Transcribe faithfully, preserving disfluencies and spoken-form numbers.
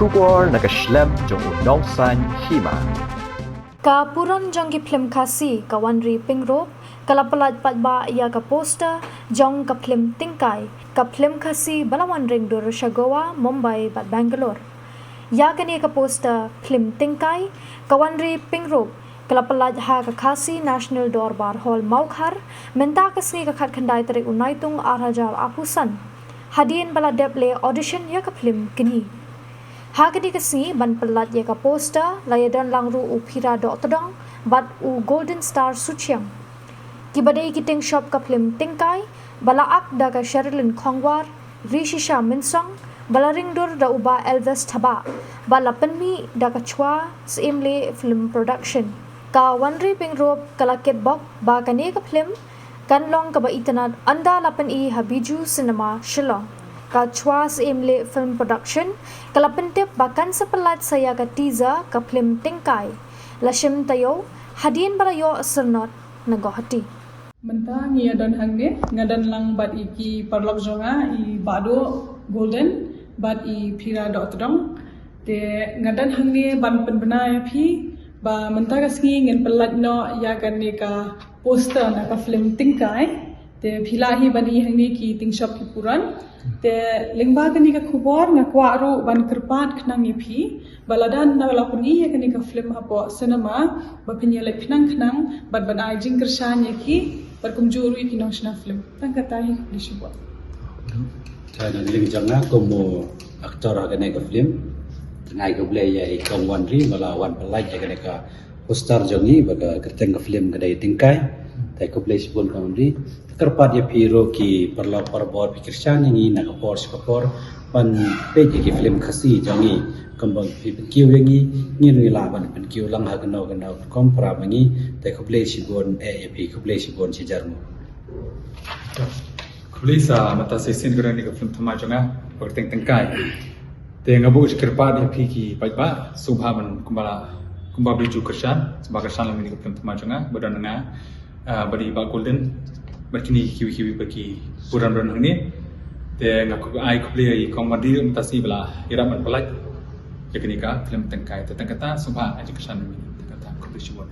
Khubor na ka shlem jong u nongsaiñ hima. Ka puron jong ki phlim Khasi ka Wanri Pyngrope ka la pyllait paidbah ïa ka poster jong ka phlim Tyngkai, ka phlim Khasi ba la wan ring dur sha Goa, Mumbai bad Bangalore. Ïa kane ka poster phlim Tyngkai ka Wanri Pyngrope ka la pyllait ha ka Khasi National Dorbar Hall Mawkhar mynta ka sngi ka khatkhyndai tarik u Naitung arhajar arphew san, hadien ba la dep leh audition ïa ka phlim kñi. Ha kane ka sngi ban pyllait ïa ka poster la ïadon lang ruh u Phira Dohtdong bad u Golden Star Suchiang. Kiba dei ki tyngshop ka phlim Tyngkai ba la ak da ka Sherilyn Khongwar, Rishisha Mynsong, ba la ring dur da u Bah Elvis Thabah bad la pynmih da ka Chwa Syiemlieh Film Production. Ka Wanri Pyngrope ka la kitbok ba kane ka phlim kan long kaba itynnad ynda la pyni ha Bijou Cinema, Shillong. Ka Chwa Syiemlieh Film Production ka la pyntip ba kan sa pyllait sa ïa ka teaser ka phlim Tyngkai. La shim taïew hadien ba la ïoh syrnod na Guwahati. Mynta ngi ïa don hangne, nga don lang bad i ki paralok jong nga, i Bah Doh Golden bad i Phira Dohtdong. Te nga don hangne ban pynbna ïa phi ba mynta ka sngi ngin pyllait noh ïa kane ka poster na ka phlim Tyngkai. Te phi lah hi ban i hangne ki tyngshop ki puron. Te lyngba kane ka khubor nga kwah ruh ban kyrpad khnang ïa phi ba lada na la pyni ïa kane ka phlim hapoh cinema ba phin ïaleit khnang khnang bad ban ai jingkyrshan ïa ki bad kumjuh ruh ïa ki nongshna phlim. Tang kata hi, khublei shibun. Te na liang jong nga kum u actor ha kane ka phlim, te nga ai khublei ïa i Kong Wanri ba la wan pyllait ïa kane ka poster jong ngi ba ka kyrteng ka phlim ka dei Tyngkai. Te khublei shibun Kong Wanri. Te kyrpad ïa phi ruh ki paralok parabor phi kyrshan ïa ngi na ka por sha ka por ban peit ïa ki phlim Khasi jong ngi. Kumba phi pynkiew ïa ngi, ngi ruh ngi lah ban pynkiew lang ha kano kano ka rukom para ba ngi. Te khublei shibun eh ïa phi, khublei shibun shi hajar nguh. Khublei sa mynta sa shisien ka dang ni ka phlim thymmai jong nga, ba kyrteng Tyngkai. Te nga buh shi kyrpad ïa phi ki paidbah, sngewbha ban kumba la, kumba Bijou kyrshan, sngewbha kyrshan lang ni ka phlim thymmai jong nga, ba don nga, ah, bad i Bah Golden, bad kine kiwei kiwei ba ki puron don hangne. Te nga khublei, ai khublei ïa i Kong Wanri mynta sa shisien ba la ïarap ban pyllait ïa kane ka phlim Tyngkai. Te tang kata sngewbha ai jingkyrshan lang ni, tang kata khublei shibun.